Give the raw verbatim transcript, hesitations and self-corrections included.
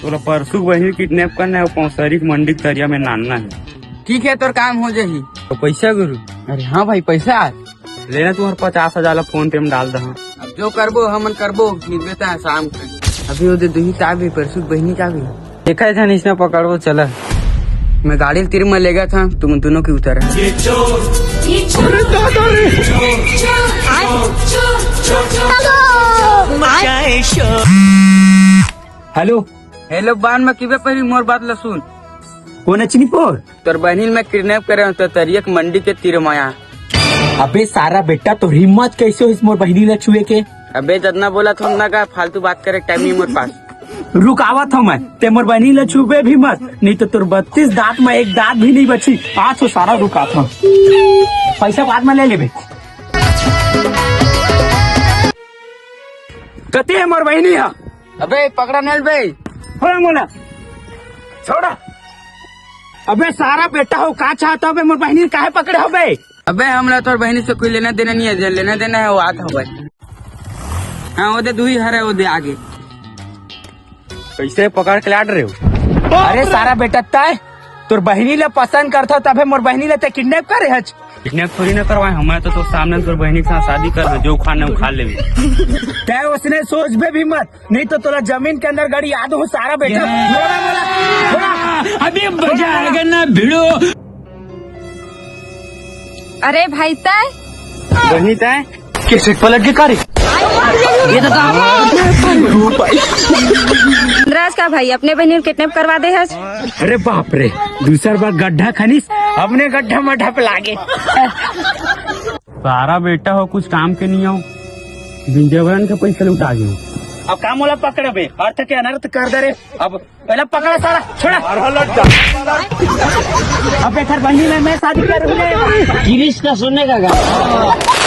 तोला परसू के बहिनी किडनैप करना हे, अउ पौसरी के मंडी के तरिया में नानना हे। ठीक हे, तोर काम हो जाही। तो पैसा गुरु? अरे हाँ भाई, पैसा। लेना तुम्हार पचास हजार ला फोन पे में डाल दहा। अब जो करबो हमन करबो, मिलबे ता शाम के। अभी ओदे दुही का भी, परसू के बहिनी का भी। देखा था इसने पकड़बो, चला। मैं गाड़ी ल तीर में लेगा था, तुम दोनों की उतर। ये चोर, ये चोर, ये चोर, चोर, चोर, चोर, चोर, चोर। हेलो। हेलो, बान में किबे परी, मोर बात ल सुन। कोन अचनी पोर? तोर बहिनी ल मैं किडनैप करे हूँ, तो तरिया के मंडी के तीर माया। अबे सारा बेटा, तोर हिम्मत कैसे होइस मोर बहिनी ल छुए के? अबे जतना बोला था ना का, फालतू बात करे टाइम नहीं मोर पास। रुकावत हूँ मैं, ते मोर बहिनी ल छुबे भी मत, नहीं तो तोर बत्तीस दांत में एक दांत भी नहीं बची। आज तो सारा रुकात हूँ, पैसा बाद में ले लेबे। कते हे मोर बहिनी हा? अबे पकड़ा नल बे। छोड़ा मोला, छोड़ा। अबे सारा बेटा हो, का चाहता हो बे? मोर बहिनी काहे पकड़े हो बे? अबे हमला तोर बहिनी से कोई लेना देना नहीं है, जे लेना देना है वो आता हो बे। हाँ, वो दे दुही हरे, वो दे आगे। कैसे पकड़ के लाड रहे हो? अरे सारा बेटा, तय तोर बहिनी ला पसंद करता हो, तभे मोर बहिनी ला ते किडनैप करे हच। किडनैप थोड़ी ना करवाए, हमें तो तोर सामने तोर बहिनी के साथ शादी करना, जो खाने उखाड़ लेबे। तय उसने सोचबे भी मत, नहीं तो तोला जमीन के अंदर गड़ी याद हो सारा बेटा। बोला, बोला, बोला। अभी मजा आएगा ना भिड़ो। अरे भाई तय। बहिनी तय। कैसे पलट के कारी? ये तो काम। इंद्राज का भाई अपने बहिनी ल किडनैप करवा दे हस। अरे बाप रे, दूसर बार गड्ढा खनिस, अपने गड्ढा मड्ढा पे लागे। सारा बेटा हो, कुछ काम के नहीं हो, बिंजवरन के पैसा लुटा गए। अब काम वाला पकड़बे, अर्थ के अनर्थ कर दे रे। अब पहले पकड़ा सारा, छोड़ा। अबे घर बहिनी में मैं शादी करूंगा। गिरीश का सुनने का गाना।